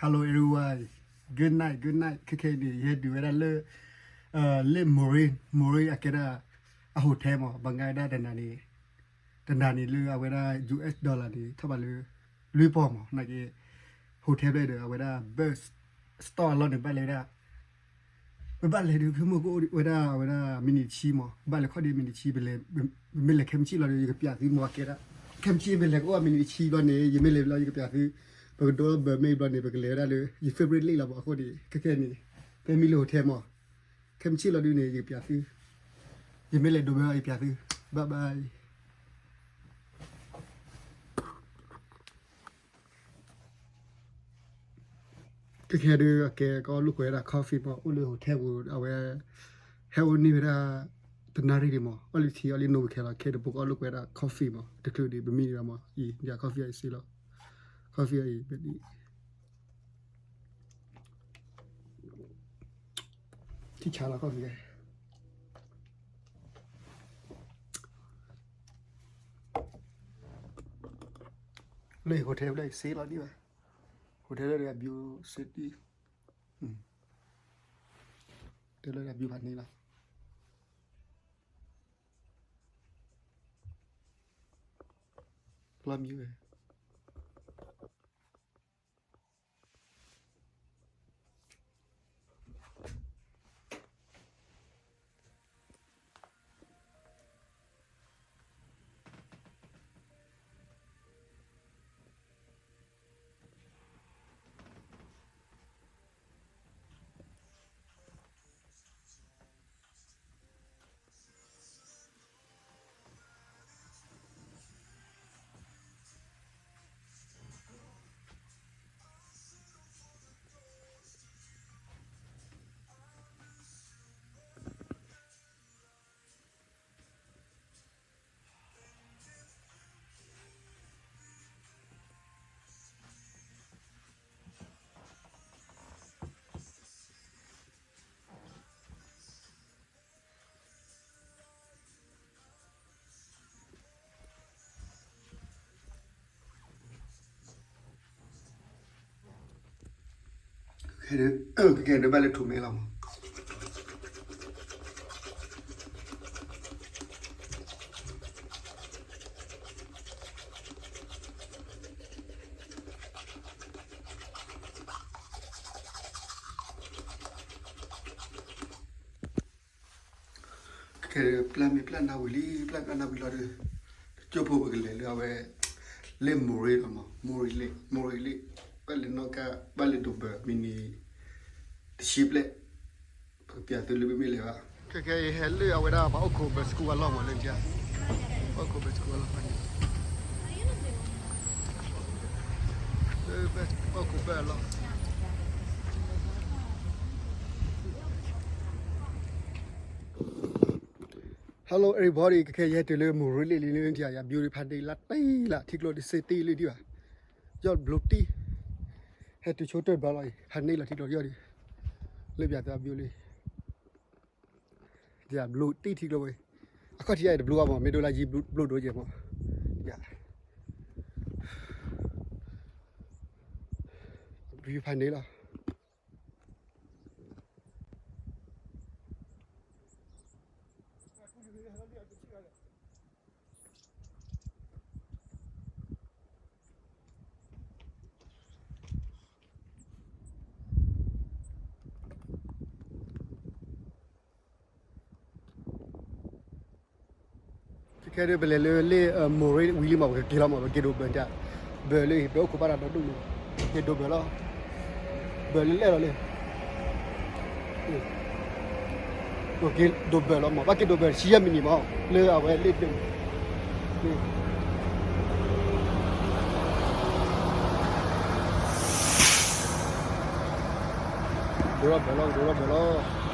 Good night, good night. ခဲခဲအံၤန့ၣ် ယဟဲတုၤဝဲဒၣ်လၢ လၢ Moree, Moree အကဲဒၣ် အ hotel မး, ဘၣ်ငါဒၣ်တနၤန့ၣ်, တနၤန့ၣ်လၢအဝဲဒၣ် US dollar န့ၣ် ထီၣ်ဘၣ်လၢ လွံၢ်ပီၢ်မး, နာ်က့ hotel ဖျၢၣ်ဒီး အဝဲဒၣ် bus stop အလီၢ်န့ၣ် ဘၣ်လဲၤဝဲဒၣ် ပဘၣ်လဲၤဒုး ခဲမုၢ်ကအိၣ်ဝဲဒၣ် အဝဲဒၣ် မံးနံးတဆံမး, ပဘၣ်လဲၤခီၣ်ဒ့ မံးနံးတဆံ, ပလဲၤ, ပမ့ၢ်လဲၤခဲမုၢ်ဆ့ၣ်လီၤဒီး ယကပျးသုမး, ကဲဒၣ် ခဲမုၢ်ဆ့ၣ် ပလဲၤကအိၣ် မံးနံးတဆံဘျီန့ၣ် ယမ့ၢ်လဲၤဘျီ ယကပျးသု, ပကဒိလီၤ bus မ့ၢ်ဘျီန့ၣ် ပကလဲၤဝဲဒၣ်လၢ ယ favorite lake လီၤမး, အဃိန့ၣ် ခဲခဲန့ၣ် ဖဲမံလၢ hotel မး, ခဲမုၢ်ဆ့ၣ်လီၤဒုးန့ၣ် ယကပျးသု, ယမ့ၢ်လဲၤဒိးဘၢ ယပျးသု, bye bye. ခဲခဲဒုး အကဲကီၢ်လိာ်ကွဲဒၣ် coffee မး, အိၣ်လၢ hotel ပူၤ အဝဲ ဟဲအိၣ်န့ၢ်ဝဲဒၣ် တနၣ်ရံၣ်ဒံးမး, အီၣ်လံထံ အီၣ်လံနိဝံၤခဲလီၤ, ခဲတပူၤကီၢ်လိာ်ကွဲဒၣ် coffee မး, တချုးဒံး ပမံဒံးမး, အံၤ coffee အံၤစ့လီၤ, coffee အံၤ ထံဆါလီၤ coffee လၢ hotel ဖျၢၣ်စ့လီၤဒံးဘၣ်, hotel လၢ view city, တဲလၢ view ဖးန့ၣ်လီၤ, လီၤ view ခဲဒုးဘၣ်လၢထူၣ်မဲလီၤမး, ခဲဒုး ပျၢ်မ့ၢ်ပျၢ်နၢ်ဝံၤလံ, ပျၢ်မ့ၢ်ပျၢ်နၢ်ဝံၤလီၤဒီး တကၠိၢ်ဖိပကလဲၤလၢအဝဲ လၢ Moree လီၤမး, Moree Lake, Moree Lake, ဘၣ်လဲၤနီၣ်ကါ ဘၣ်လဲၤဒိးဘၢ မံးနံး တဆံဘျဲၣ်, ပကပျးသုလၢပမ့ၢ်လဲၤဘၣ်, ခဲခဲအံၤဟဲလၢအဝဲဒၣ် ပှၤအိၣ်ခိး bus school အလီၢ်မး, လၢ ပှၤအိၣ်ခိး bus school အလီၢ်ဖဲန့ၣ်, လၢ bus, ပှၤအိၣ်ခိး bus အလီၢ် Hello everybody, ခဲခဲယဟဲတုၤလၢ Moree Lake လံန့ၣ် ယ view ဖးန့ၣ်လီၤ, တ့ၢ်လီၤ, ထံကျိဒုးစ့တ့ၢ်လံဒံးဘၣ်, ယီၢ်ဘျိတံၢ်, ဟဲတုၤဆိတၢၢ်တဘျီလီၤအံၤ, ဖးန့ၣ်လီၤထံကျိယီၢ်ဒံး, လၢပျးသု view လံ, ယဘျိတံၢ်ထံကျိဝဲ, အခီၣ်ထံးယအံၤတဘျိဘၣ်မး, မ့ၢ်ဒိလၢယဘျိဒိၣ်ကဲမး, ယ view ဖးန့ၣ်လီၤ. ခဲခဲဒုး ပလဲၤလၢလ့ၣ် Moree ဝံၤလံမး, ပကက့ၤလီၤမး, ပက့ၤဒိးဘၢတၢ်, ဘၢလၢ ပအိၣ်ခိးဘၣ်တၢ်ဒီဒူၣ်န့ၣ်, က့ၤဒိးဘၢလီၤ, ဘၢလၢလဲၣ်လီၤလၢ ပက့ၤဒိးဘၢလီၤမး, ဘၣ်က့ၤဒိးဘၢ ဆံယဲၢ်မံးနံးမး, လၢအဝဲလ့ၣ်ဒၢး, ဒိးထီၣ်ဘၢလီၤ, ဒိးထီၣ်ဘၢလီၤ.